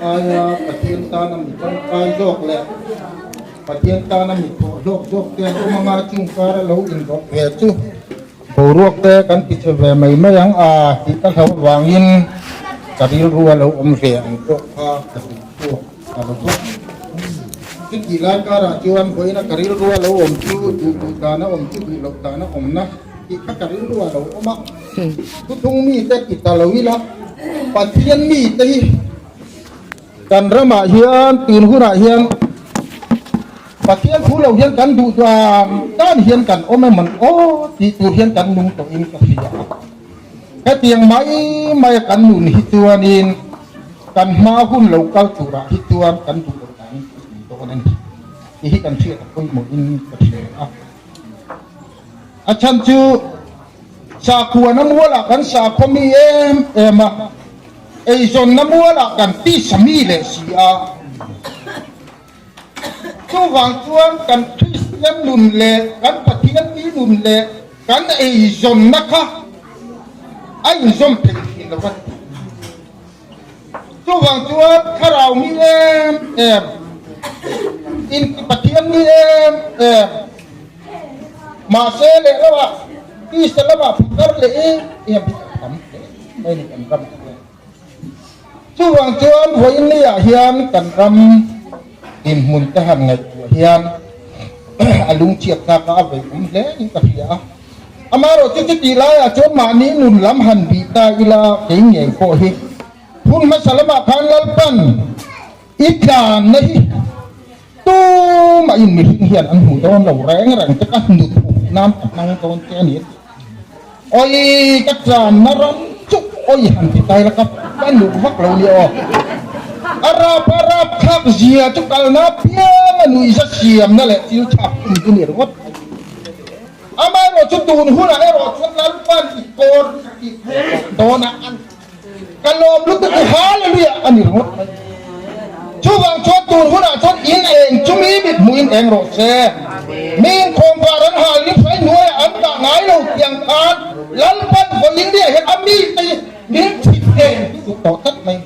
aia Pathian tana mi tangkai zawk leh Pathian tana mi thawh hlawk zawk te an awm anga chung kara lo inrawlh ve chu boruak te kan ti che ve mai mai ang a tih ka hlauh avangin ka rilru a lo awm ve ang pawh kha ka duh chhuak ta lo va. Chutih lai karah chuan vawiina ka rilru a lo awm chu duh duh dana awm chu duh loh dana awmna tih kha ka rilru a lo awm a. Thuthung mite ti ta lo ila Pathian mite hi kan ramah hian tun hunah hian Pathian thu lo hian kan duh dan dan hian kan awm em an aw tih tur hian kan nung tawhin ka hria a. Hetiang mai mai a kan nun hi chuanin kan hma hun lo kal turah hi chuan kan duh loh danin kan awm dawn a ni tih hi kan hriat a pawimawhin ka hria a. A chhan chu sakhuana mualah kan sakhaw mi em em a, eizawnna mualah kan tisa mi leh si a. Chuvang chuan kan Kristian nun leh kan Pathian mi nun leh kan eizawnna kha a inzawm thei thin lo a ni. Chuvang chuan thlarau mi em em, inti Pathian mi em em, mahse lehlamah tisa lamah phakar leh em em hi a tam hle mai a ni kan ramah hian. Chuvang chuan vawiinniah hian kan ram dinhmun te han ngaihtuah hian a lungchhiat tlak a a vei awm hle in ka hria a. Amaherawhchu chuti laiah chuan mahni nun lam han bih ta ila kei ngei pawh hi hun hmasa lamah khan Lalpan i tlanna hi tumah in mihring hian an hmu dawn lo reng reng te ka hnut huk nan ka hmang dawn che a ni a ti. Oi ka tlanna ram chu oi han ti ta ila ka ka nuh vak lo nia aw. A rap a rap thlak zia chu kalna apiang a nuihza siamna leh thil thlak tum chu ni ringawt. Amaherawh chu tun hunah erawh chuan Lalpan i kawr ka tih ve tawh dawn a, an ka lawm lutuk i Hallelujah a ni ringawt mai. Chuvang chuan tun hunah chuan in eng chu mi mit hmuh in eng rawh se. Mi inkhawmvar an hal in hrai hnuaiah an dah ngai lo tiang khan Lalpan vawiin nia hian a mite hi min thit eng lutuk tawh tlat mai.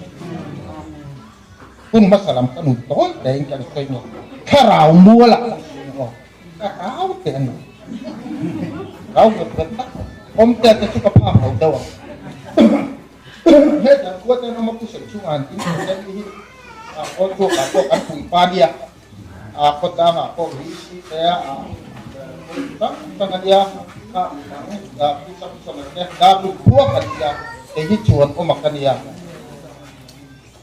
Hun hmasa lam ka nun tawi tein ka sawi nge thlarau mualah ka sawi nge aw. Ka rau teh a ni. Rau nghet nghet tak awm te te chu ka phak lo deuh ang. He kan khua ten awm a pu sawi chhungah han tin thei hian hi a kawl chhuak ah pawh kan pui pa nia. A khawtlang ah pawh hi si te a kawl hrang hrang a nia. Kha midang pu Samson a te dar lu khuak a nia. Kei hi chuan awm a ka nia.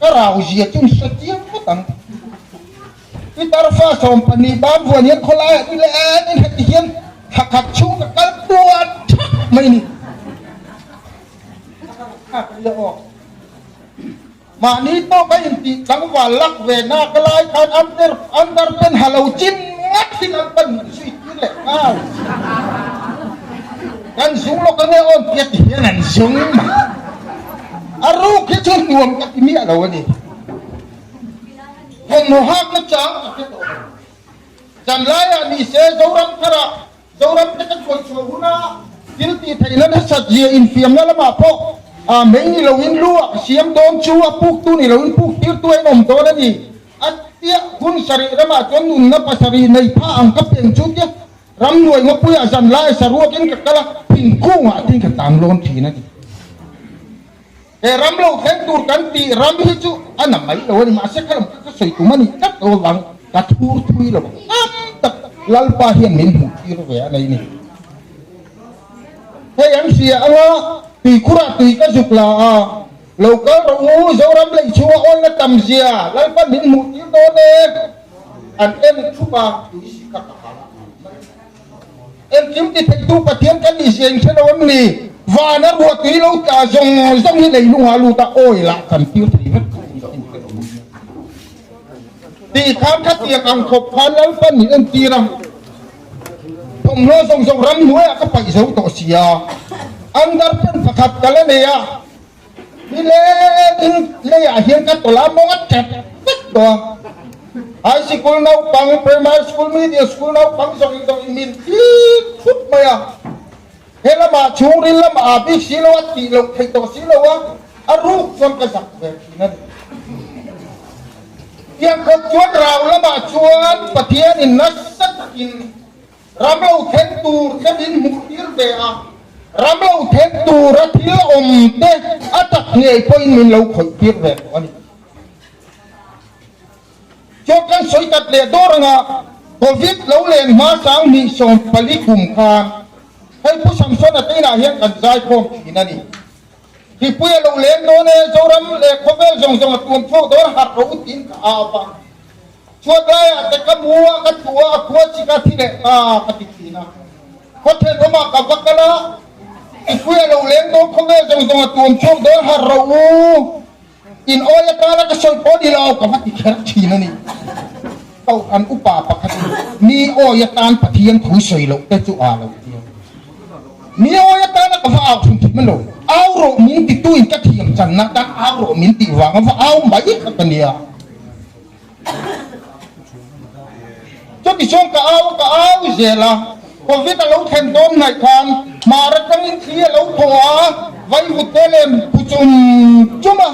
Ka rau zia chu hre chiang ngawt ang. Pitar fa 12 bam vuan hian khawlaiah ni leh en in heti hian thla khat chhung ka kal tuan thak mai ni. Mahni pawh ka intih tlangval lak ve nak lai khan under under pen ha lo chin ngat hi kan pan zui tir leh nghal. Kan zung lawk ange awn tia ti hian an zung mai. A ruk hi chu nuam ka ti miah lo a ni. Thawmhnaw hakna chang ka hre tawh lo. Zanlaiah ni se Zoram tharah Zoram te ka chhuah chhuah huna thil tih theihna nasat zia infiamna lamah pawh a mei ni loin lu ah ka siam dawn chu a puktu ni loin puk tirtu a inawm dawn a ni. A tia hun sarih ramah chuan nunna pasarih nei pha ang ka peng chu tia Ramnuai ngawpuiah zan lai saruakin ka kal a, thingkungah tin ka tan lawn thin a ni. He ram lo thleng tur kan tih ram hi chu a na mai lo a ni, mahse kha lam kha ka sawi tum a nih tlat lo avang ka thur thui lo ang tam tak Lalpa hian min hmuh tir ve a nei ni. Hei an hria anga tuikhurah tui ka zuk la a, lo kal rawh u, Zoram lei chhunga awlna tam zia Lalpa min hmuh tir dawn e. An en thup a, tui si kha ka hal a mai. Engkim ti theitu Pathian kan nih zia in hre lo em ni? Van a ruah tui lo tla zawng zawng hi leilungah a lut a, awi lah kan tir thei vek kha in hre lo em ni? Tih khan khatiang ang khawp khan Lalpan min entir a, thawmhnaw zawng zawng ramhnuaiah ka paih zo tawh sia, underpant pakhat ka la nei a, Nilengin leiah hian ka tawlh a, mawng a tep vek tawh a. High sikul naupang, primary school, middle school naupang zawng zawng in min thlir thup mai a. He lamah chhungril lamah aa bik si lo a, tih loh theih tawh si lo a, a ruk chuan ka zak ve thin a ni. Tiang khawp chuan rau lamah chuan Pathianin nasa takin ram lo then tur te min hmuh tir ve a, ram lo then tura thil awm te a tak ngei pawhin min lo khawih tir ve tawh a ni. Chuan kan sawi tat leh dawr anga Covid lo len hma 2014 kum khan hei Pu Samsona te inah hian kan zaikhawm thin a ni. Mipui a lo leng dawn e, Zoram leh khawvel zawng zawng a tuam chhuak dawn harh ro tiin ka au a. Chhuat laiah te ka mu a, ka thu a, a khua chi ka thi leh ta ka ti thin a. Khawthen awmah ka va kal a, mipui a lo leng dawn khawvel zawng zawng a tuam chhuak dawn harh ro u, in awi atana ka sawi pawh ni lo ka va ti kher thin a ni. Kohhran upa pakhatin mi awi atan Pathian thu sawi loh te chu aa lo ti a. Mi awi atana ka va au thin thin lo. Au rawh min tituin ka thiam channa atan au rawh min tih vanga va au mai kha ka nia. Chuti chuan ka au a, ka au zel a. Covid a lo thlen dawn hnaih khan hmar atangin thli a lo thaw a, vaivut te lem phu chum chum a.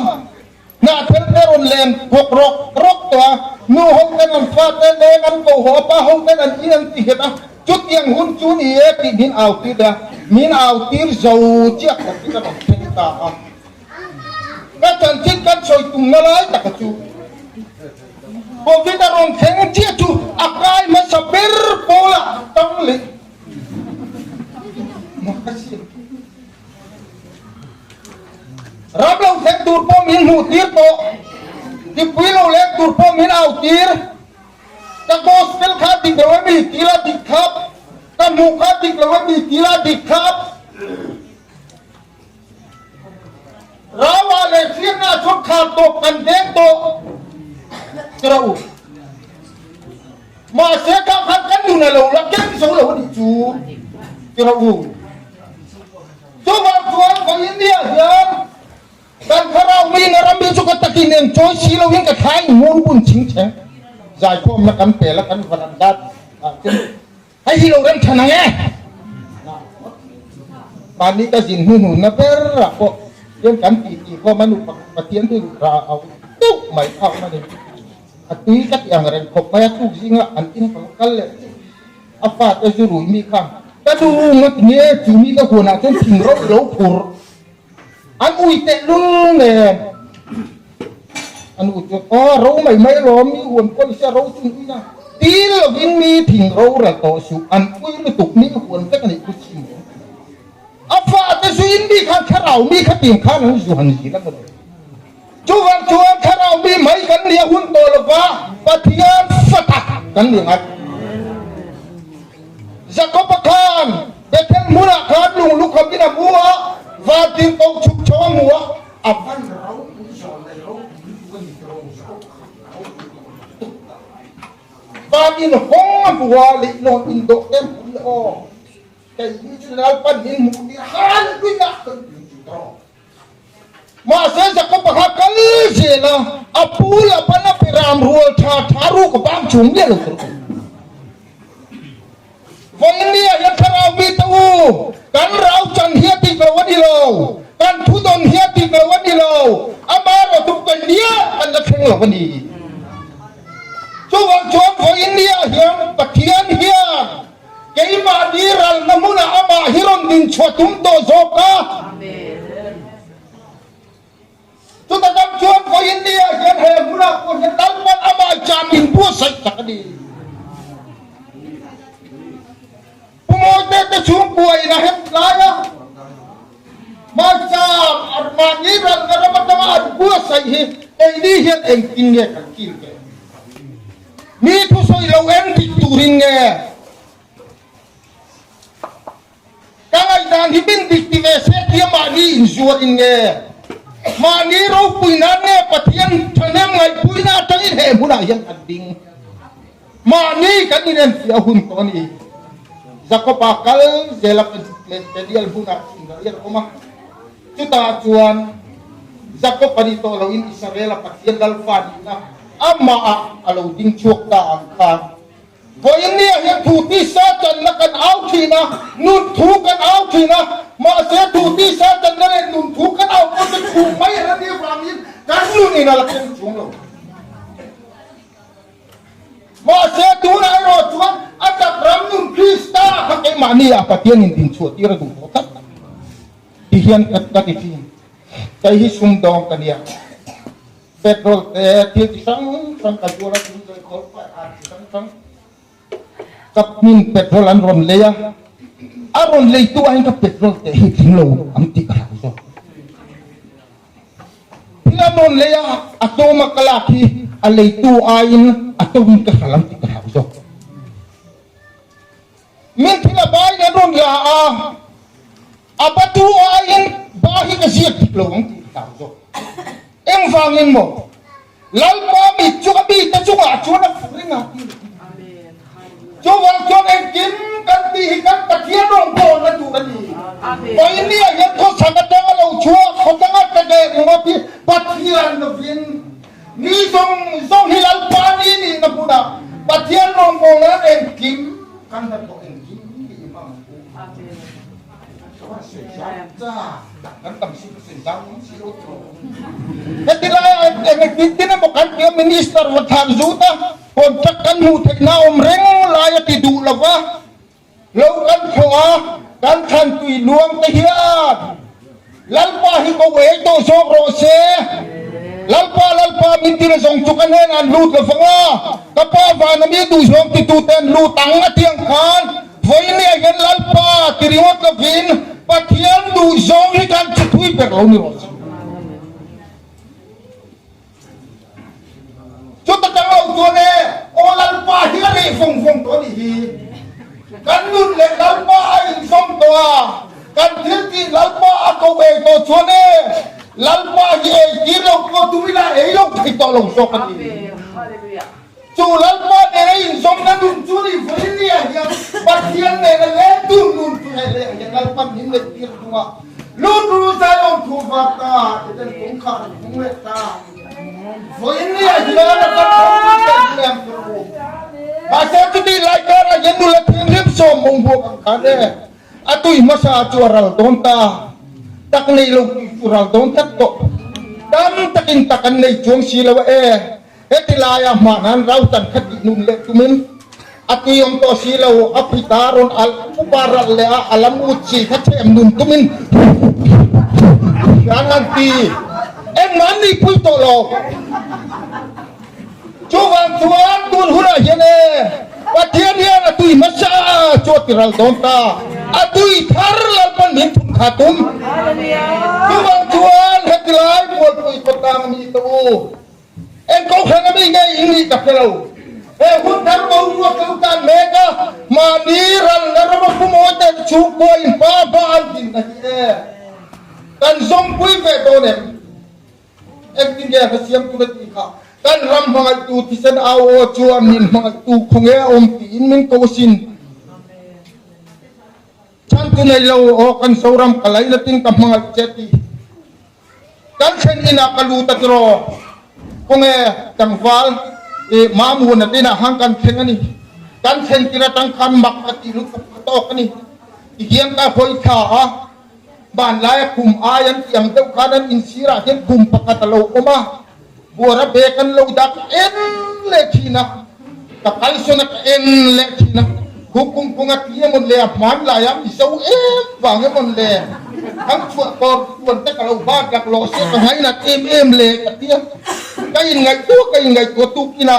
Hnahthel te rawn len thawk rawk rawk tawh a, nu ho ten an fa te leng an ko haw a, pa ho ten an in an ti nghet a, chutiang hun chu ni e tih min au tir leh a, min au tir zo chiah khawp hi ka rawn thleng ta a. Ka chanchin kan sawi tumna lai taka chu Covid a rawn thleng chiah chu a kai hmasa ber pawlah tang leh mak a siam. Ram lo thleng tur pawh min hmuh tir tawh, mipui lo leng tur pawh min au tir. Ka gospel kha dik lo emi ti la dik thlap, ka hmuh kha dik lo emi ti la dik thlap. Rauah leh hriatna chuan khar tawp kan veng tawh ti rawh u. Mahse kha khan kan nun a lo la keng zo lo a nih chu ti rawh u. Chuvang chuan vawiin niah hian kan thlarau mi na ram hi chu ka takin eng chawi si loin ka thlai ngun bun ching cheng zaikhawmna kan pel a kan varanda ah chuan hei hi lo rem than ang e. Mahni ka zin hnuhnunna ber ah pawh hian kan tih tih khawm a nu Pathian hi ra a awm deuh mai kha a awm a ni. A tui ka ti ang reng khawp mai a tuk zinga an in ka va kal leh A fate zu rui mi kha ka nu ngawt nge chu mi ka huanah chuan thing ro i lo phur an ui teh lul nen a nu chuan aw ro mai mai alawm mi huan pawh i sia ro chu an ui na dil lovin mi thing ro ral tawh suh an ui lutuk mi huan vek a nih khu chim reng a fate zu in mi khan thlarau mi kha tiang khan an zu han zil a maw le. Chuvang chuan thlarau mi mai kan nih a hun tawh lova Pathian fa tak kan nih ngai. Jakob-a khan Bethel hmunah khan lung lukhamin a hmu a, vantir ko chhuk chho a hmu a, a van ropui zawn leh ropui lutuk a ni tawh lo, Jakob kha ropui tawh lutuk ta. Van inhawng a hmu a, leihlawn indawh te an hmu leh aw, kei hi chu Lalpan min hmuh tir hallelujah kan ti tawh lo. Mahse Jakob-a kha kal zel a, a pu lah pan a piram rual tha tha ruk a bang chung miah lo tur a ni. Vawinia hian thlarau mite u, kan rau chan hi a dik lo a ni lo, kan thudawn hi a dik lo a ni lo, amaherawh chu kan lian kan la thleng lo a ni. Chuvang chuan vawinia hian Pathian hian Keimahni ralna hmunah amah hi rawn din chhuah tum tawh zawk a. Chuta dang chuan vawiin ni-ah hian he hmunah pawh hian Lalpan amah jam in buatsaih tak a ni. Pu Mawite te chhungkua in a hem tlai a, Hmaicham mahni ralna ram atanga an buatsaih hi keini hian engtin nge kan kil ve? Mi thusawi lo en dik turin nge ka ngaihdan hi min dik ti ve se tia mahni inzuarin nge mahni ropui nan nge Pathian thahnem ngaihpuina atangin he hmunah hian kan ding mahni kan inenfiah hun tawh a ni. Jakoba kal zela Peniel hmunah thingrah hian a awm a, chutah chuan Jakob a nih tawh loin Israela Pathian Lalfa nihna Amahah a lo ding chhuak ta ang kha. Vawinia hian thu tisa channa kan au thin a, nun thu kan au thin a, mahse thu tisa channa leh nun thu kan au pawh chu thu mai a la nih avangin kan nunin a la keng chuang lo. Mahse, tunah erawh chuan a tak ram nun Krista kha keimahni ah Pathianin din chhuah tir a duh tawh tlat a. Ti hian ka ka ti thin. Kei hi sumdawng ka nia. Petrol te thil chi hrang hrang ka zuar a, tui khawl pah a chi hrang hrang. Ka hmin petrol an rawn lei a, a rawn leitu aiin ka petrol teh hi tling lo ang tih ka hlau zawk. Thil an rawn lei a, a tlawma ka lak hi a leitu aiin a tawin ka hral ang tih ka hlau zawk. Min thil a baiin an rawn la a, a batu aiin ba hi ka ziak dik lo ang tih ka hlau zawk. Engvangin maw? Lalpa mit chu a mite chungah chuan a fuh reng a ti. Chuvang chuan engkim kan tih hi kan Pathian rawngbawlna tur a ni. Paihnia hian khawchhak atanga lo chhuak, khawdanga tla leh ringawt hi Pathian lovin mi zawng zawng hi Lalpa ni nihna hmunah Pathian rawngbawlna engkim kan hnathawh engkim hi i hmang ang u. Heti laia eng engtin tin emaw kan tia Minister va thlan zut a, contract kan hmuh theihna awm reng lai a ti duh lo va, lo kan thlawh a, kan thlan tui luang te hian Lalpa hi ko ei tawh zawk rawh se. Lalpa, Lalpa, min tila zawng chu ka hnenah an lut lo vang a, ka Pa vana mi duhzawng titute an lut ang a tih ang khan, Vawinia hian Lalpa ti ringawt lovin Pathian duhzawng hi kan che thui ber lo ni rawh se. Chuta tang lo chuan e, aw Lalpa hi a reh vawng vawng tawh a nih hi. Kan nun leh Lalpa a inzawm tawh a, kan thil tih Lalpa a ko ei tawh chuan e, Lalpa hi ei tir lo pawh tum ila ei lo thei tawh lo zawk a ni. Chu Lalpa nena inzawmna nun chu ni vawinia hian Pathian nena lengtu nun chu hei leh hian Lalpan min neih tir thung a, lut ru Zion thu var ta, Eden kawngkhar an hung leh ta. Vawinia hian a kan tho lut leh hliam tur u. Mahse chutih lai karah hian nula thianghlim sawm hung buak ang khan e, a tui hmasa chu a ral dawn ta, tak nei lo tui chu ral dawn tlat tawh. Tam takin tak an nei chuang si lo a e. Heti laia hmanhan rautan kha tih nun leh tumin a tui awm tawh si lo, a phita rawn alh upa ralh leh a, a lam ut si kha chhem nun tumin an han ti. Engmah an nihpui tawh lo. Chuvang chuan tun hunah hian e, Pathian hian a tui hmasa chu a ti ral dawn ta, a tui thar Lalpan min thun kha tum. Chuvang chuan heti lai Mualpui khawtlang a mi te u, Eng kohhran a mi nge in nih ka hre lo. He hun thar boruak lo tan mek a, mahni ralna rama phumawi te chhungkua in pa hma an dinna hi e kan zawmpui ve dawn em? Engtin nge hla siam tur a tih kha? Kan ram hmangaihtu thisen au aw chuan min hmangaihtu khawnge a awm tiin min ko asin. Chhantu nei lo aw kan Zoram ka lainatin ka hmangaih che tih. Kan thlen inah ka lut a tiraw? Khawnge tlangval i Mahmuna te inah khan kan thleng a ni. Kan thlen tir atang khan mak ka tih lutuk ka tawk a ni. Tihian ka hawi thla a, hmanlaia khum ai an tih ang deuh khan an insirah hian khum pakhat a lo awm a, Buara bag an lo dah ka en leh thin a, ka kalsawn a ka en leh thin a, khu kungphung a ti emawn le a hmanlai a Mizo em vang emawn le thang chhuah kawr tuan te ka lo bat lak lawh se ka ngainat em em le ka ti a, ka inngaihtuah ka inngaihtuah tukin a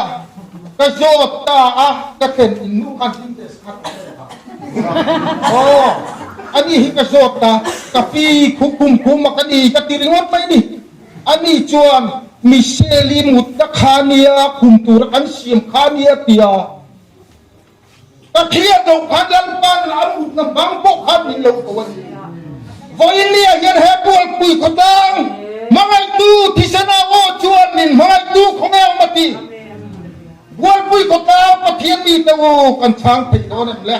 ka zawt ta a, ka thlen in nu khan hlim teh sakhat ka hre ta aw ani hi ka zawt ta ka pi khu kungphung a ka ni ka ti ringawt mai ni. Ani chuan, Michelle-i mutna kha nia, khum tura kan siam kha nia ti a. Ka hriat loh khan Lalpa'n a mutna hmang pawh khan min lo ko a ni. Vawinia hian he Bualpui khawtlang hmangaihtu thisen ah aw chuan min hmangaihtu khawnge awm a ti. Bualpui khawtlang Pathian mite u kan chhang thei dawn em le?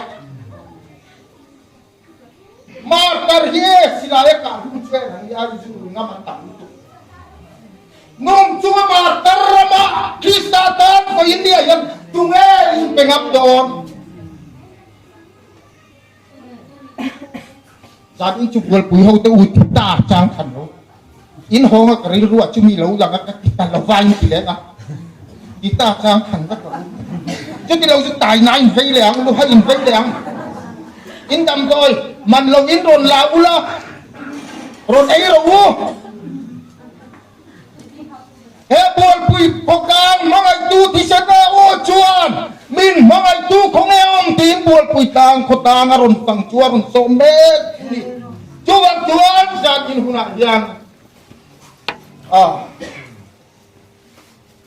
Martar hi e silai a kah hlum chu en an ni a, i zu lui ngam an tam lutuk. Nung chunga martar rama Krista tan vawiin ni ah hian tunge in pe ngam dawn? Zan in chu bualpui ho te u ti ta chang than lo. In hawnga ka rilru ah chumi lo lang a ka ti ta lo va in ti leng a. Ti ta chang than vek lo. Chuti lo chu tai na in vei leh ang, luha in vei leh ang. In damdawi man lo in rawn la ula, rawn ei rawh u. He bualpui khawtlang hmangaihtu thisen a aw chuan min hmangaihtu khawnge a awm tiin bualpui tlang khawtlang a rawn fang chu a rawn sawm mek a ni. Chuvang chuan zan in hunah hian a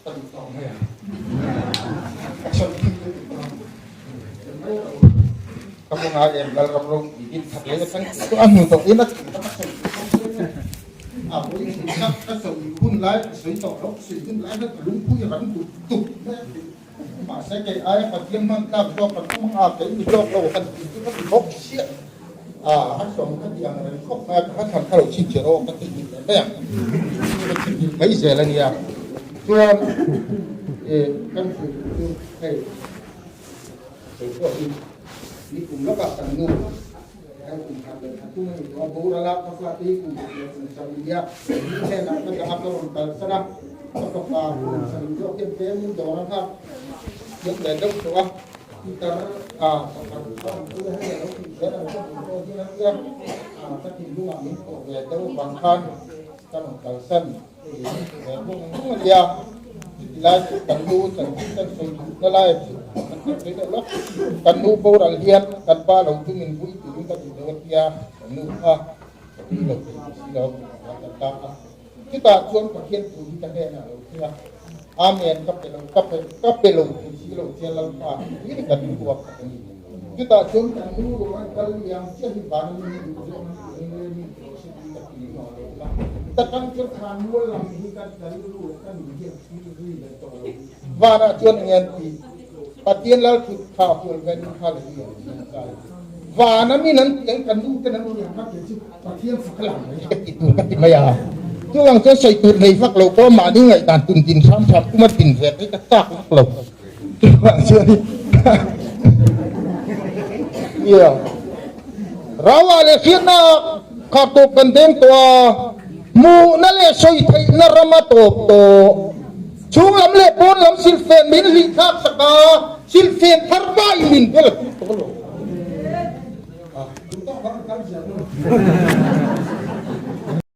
ka duh tawh mai a, ka sawi thil ka duh tawh mai a, ka hmu ngai em Lalram ropui in that leh atang chu a hnu tawh in a chhun ka sawi a pui ka ka sawi hun lai ka sawi tawh loh sawi hun lai khan ka lungpui ran dup dup mai a ti mahse kei aia Pathian hman tlak zawk kan awm ang a kei mi zawk lo han tih chu ka ti bawk chiah a a sawm ka ti ang reng khawp mai a ka thlan kha lo chhinchhiah rawh ka ti hnih leh mai ang ka chhinchhiah mai zel a nia chuan eh kan sawi chu hei kei pawh hi nikum lawkah kan nu Hei kum khat leh khat tum a ni tawh a, boral a ka fate hi kum khat leh kum sarih nia mi hnenah ka dah a, ka rawn kalsan a, ka fapa kum sarih zawk hian tlemin dawr a nghak thiam leh deuh tawh a, Peter a pakhat ka awm pui a, hei a lo tih zel ang ka duh tawh hian a nia, ka thinlungah min thawh ve deuh avang khan ka rawn kalsan. He hmun a nia, chuti lai chu kan nu chanchin kan sawi duhna lai a chu kan sawi thei deuh lo. Kan nu boral hian kan pa lo chu min vui turin ka duh deuh a tia, kan nu kha ka vui lo thei tih si lo a kan ta a. Chutah chuan Pathian thu hi ka hnenah a lo thleng a, Amen ka pe lo, ka pe, ka pe lo thei si lo che Lalpa tih hi kan ruak khat a ni. Chutah chuan kan nu ruang kal liam chiah hi van a mi duh zawk an tih ang leh mi tawh se tih ka ti nuam lo a. Ta tang chuan khan mual lam hi kan ka rilru leh ka nun hian thil ri leh tawh lo. Vanah chuan eng an ti? Pathian lal thut kha hual ve ni kha leh i an ti ang kai. Van a min an ti ang kan nu ten an ti ang kha kei chu Pathian fak lam mai ka ti tur ka ti mai a. Chuvang chuan sawi tur nei vak lo pawh mahni ngaihdan tun din hram hram kuma din ve hi ka chak vak lo. Chuvang chuan nia Rawa leh hriatna kha tawp kan deng tawh a, hmuhna leh sawi theihna rama tawp tawh. Chhung lam leh pawn lam silhfen min hlih thlak sak a, silhfen thar mai min bel a tum tawh lo.